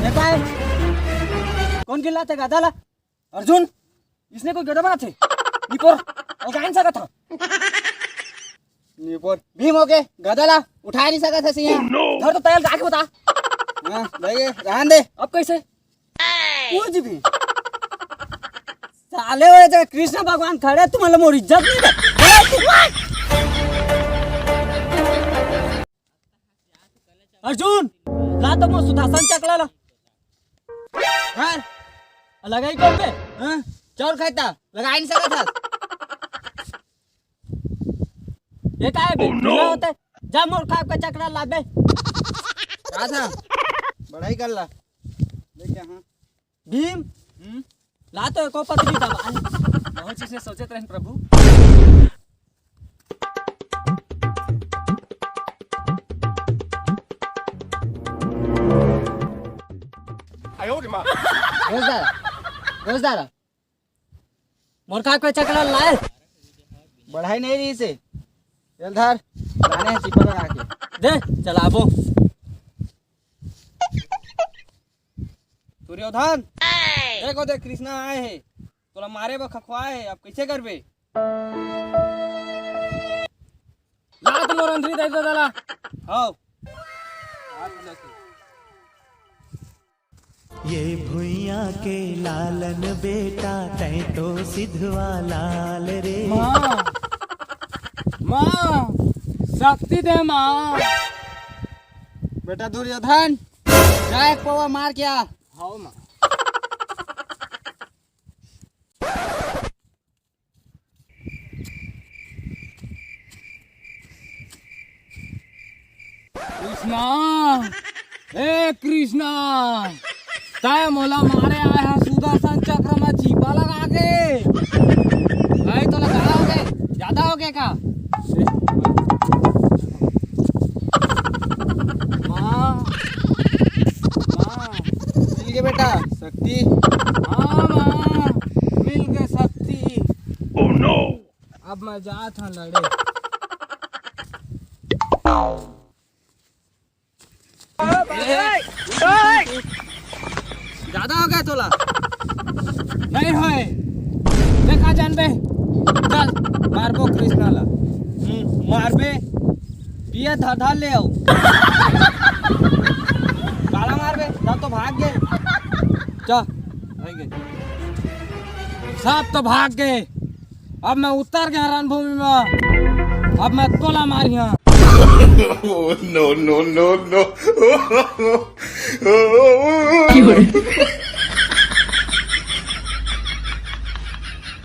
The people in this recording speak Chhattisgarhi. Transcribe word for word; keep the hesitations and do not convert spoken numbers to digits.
ये का हे? कोन किल्लाथे गधा ला? अर्जुन, इसने कोई गधा बनाथे? निपोर, अलगाय नइ सकत हस। निपोर, भीम होके गधा ला उठाय नइ सकत हस इहाँ। धर तो तैं अलगाय के बता। हाँ, भाई, रहन दे। अब कइसे? कुछ भी। साले हो, जगह कृष्ण भगवान खड़े, तुमन ला मोर इज्जत नइ दे। अर्जुन, ला तो मोर सुदर्शन चक्र ला। हाँ? लगाही कोन बे? हाँ? चोर खाय त, लगाय नइ सकत हस। ये का हे बे? Oh, no! ढीला होथे। जा मोर खाब के चक्र ला बे। का था? बढ़ई कर ला। देख यहाँ। भीम, हम्म? ला तो एको पतरी दबा। बहुत चीज से सोचत रहेन प्रभु। रोजदार, रोजदार, मोर खाब के चक्र ला लाय। बढ़ई नइ रहिसे। चल धर, लाने हे चिपा लगा के। दे, चलाबो। दुर्योधन, देखो देख, कृष्णा आय हे, तोला मारे बर खखवाय हे, अब कइसे करबे? ला तो मोर अंधरी दे दे ला। हव। ये भुइयां के लालन बेटा, तैं तो सिधवा लाल रे। माँ, माँ, शक्ति दे माँ। बेटा दुर्योधन, जा एक पौवा मार के आ। हव माँ। कृष्णा, हे कृष्णा, तैं मोला मारे आय हस सुदर्शन चक्र म चिपा लगा के। भाई तोला ज्यादा होगे, ज्यादा होगे का? माँ, माँ। मिल गे बेटा शक्ति। हाँ माँ, मिल गे शक्ति। Oh no! अब मैं जात हूँ लड़े। ज्यादा हो गया तोला? नहीं होय। देखा जान बे। चल, मारबो कृष्णा ला। हम्म, मारबे। पिए धर धर ले आओ। काला मारबे, सब तो भाग गए। चल, भाग गए। सब तो भाग गए। अब मैं उतर गया रणभूमि में। अब मैं तोला Maria. Oh, no, no, no, no।